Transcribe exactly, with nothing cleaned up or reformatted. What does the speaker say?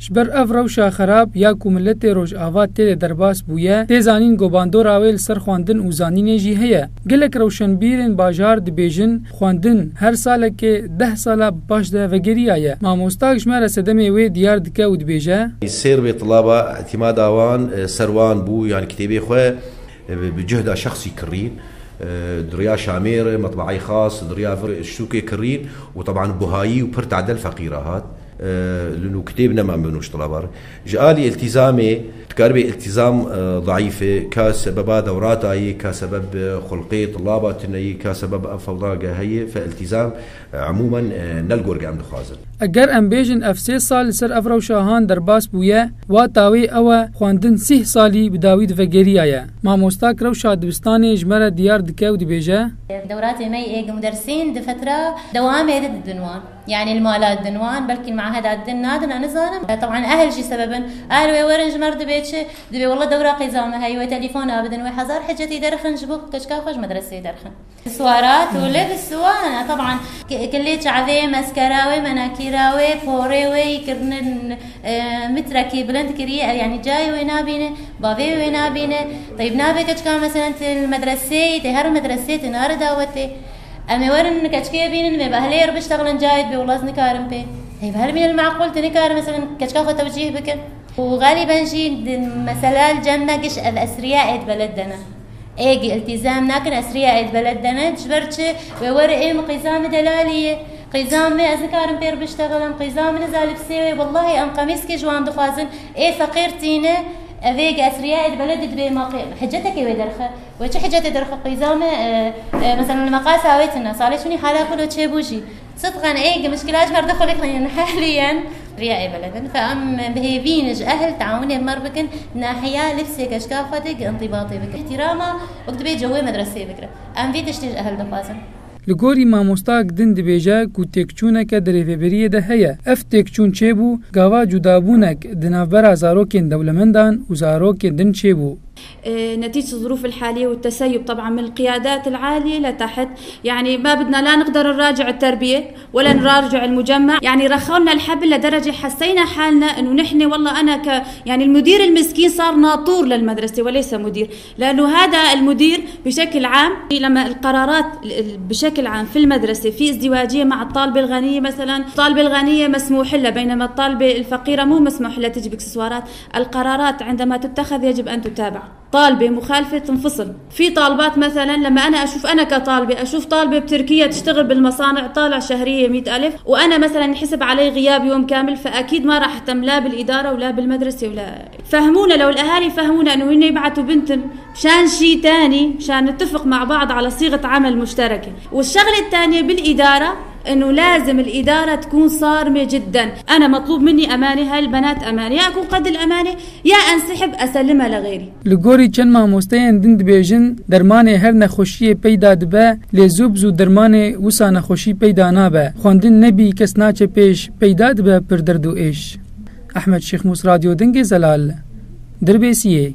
Ji ber ev rewşa xerab ya ku miletê Rojava tê de derbas bûye, tê zanîn ku bandora wê li ser xwendin û zanînê jî heye. Gelek rewşenbîrên bajar dibêjin, xwendin her salekê deh sala bi paş de vegeriyaye. Mamostak ji me re sedemê wê diyar dike û dibêje: Sêr bê tilaba îtimada wan, e, ser wan bû, yani kitêbê xwe, e, bi, bi cihda şexsî kirîn, e, di riya şamêr, metbaayî xas, di riya vir şûkê kirîn û teban buhayî û pir tadel feqîra hat. E, li nû kitêb nema min nûş tilaba re. Ji alî îltîzamê, dikaribê îltîzam, e, zayîf e, ka sebeba dewrata yê, ka sebeb, e, xulqê tilaba tune yê, ka sebeb ev fewda ge heye, fe îltîzam, e, emûmen, e, ne li gor ge em dixwazin. Eger em bêjin ev sê sal li ser ev rewşa han derbas bûye, wata wê ew e, xwendin sîh salî bi dawî divegeriyaye. Mamostak rewşa dibistanê ji me re diyar dike û dibêje: Dewratê me yê êg mudersîn di fetra dewamê de didin wan. Yani li mala didin wan, belkî li meaheda didin nadin, ez nizanim. E, teban ehl jî sebebin. Ehl wê werin ji me re dibê çi? Dibê wela dewra qîza me heye, wê telefona bidin, wê hezar hicetî derxin ji bo keçika xwe ji medreseyê derxin. Siwarat û li bi siwana, teban. Ki-, kilê çavê, meskera wê, menakîra wê, porê wê, yî kirinin, e, mitrekî bilind kiriye, ev, yani cayê wê nabîne, bavê wê nabîne. Teyb nabe keçika, meselen, tê li medreseyê, tê her medreseyê, tê nare dawetê. Em ê werin keçikê bînin, em ê behlê re biştexilin cayê, dibê wela ez nikarim pê. Hey, behl bîne li meqûl, tê nikarim, meselen, keçika xwe tewcîh bikin. Û xalîben jî di mesela li cem me giş ev esriya êd beled de ne. Êg îltîzam nakin, esriya êd beled de ne. Ji ber çi? Wê were ê min qîza min delalî ye. Qîza min, ez nikarim pê re biştexilim. Qîza min niza li pisê wê. Wellahî em qemîskê ji wan dixwazin. Ê feqîr tîne, ev êg esriya êd beled dibê ma qê-, hicetekê wê derxe. Wê çi hicetê derxe qîza min, e, e, mesela li meqasa wê tune. Salê çûnî hala xwe lo çêbû jî. Sidqan ê gi mişkila ji ber dixulî xwînin heliyen. Riya ê beledin. Fe em bi hêvî ne ji ehl teawunê bi me re bikin, nahiya lifsê keçika xwe de gi intibatê bikin. Îhtîrama wek dibê cewê medreseyê bigire. Em vî tiştî ji ehl dixwazin. Li gorî mamostak din dibêje ku têkçûneke di rêveberiyê de heye. Ev têkçûn çêbû, gava cudabûnek di navbera zarokên dewlemendan û zarokên din çêbû. آه، نتيجة الظروف الحالية والتسيب طبعًا من القيادات العالية لتحت، يعني ما بدنا لا نقدر نراجع التربية ولا نراجع المجمع، يعني رخونا الحبل لدرجة حسينا حالنا إنه نحن والله أنا ك-، يعني المدير المسكين صار ناطور للمدرسة وليس مدير، لأنه هذا المدير بشكل عام لما القرارات ال-، ال-، بشكل عام في المدرسة في ازدواجية مع الطالبة الغنية مثلًا، الطالبة الغنية مسموح لها بينما الطالبة الفقيرة مو مسموح لها تجي بإكسسوارات. القرارات عندما تتخذ يجب أن تتابع. طالبة مخالفة تنفصل. في طالبات مثلًا لما أنا أشوف، أنا كطالبة أشوف طالبة بتركيا تشتغل بالمصانع طالع شهرية مية ألف، وأنا مثلًا ينحسب علي غياب يوم كامل، فأكيد ما راح أهتم لا بالإدارة ولا بالمدرسة ولا. فهمونا، لو الأهالي فهمونا إنه هن يبعتوا بنتهم مشان شي تاني، مشان نتفق مع بعض على صيغة عمل مشتركة. والشغلة التانية بالإدارة، إنه لازم الإدارة تكون صارمة جدًا. أنا مطلوب مني أمانة، هاي البنات أمانة، يا أكون قد الأمانة يا أنسحب أسلمها لغيري. Li gorî çend mamosteyên din dibêjin, dermanê her nexweşiyê peyda dibe, lê zû bi zû dermanê wisa nexweşî peyda nabe. Xwendin nebî kes naçe pêş, peyda dibe pir derd û êş. Ehmed Şêxmûs, Radyo Dengê Zelal, Dirbêsiyê.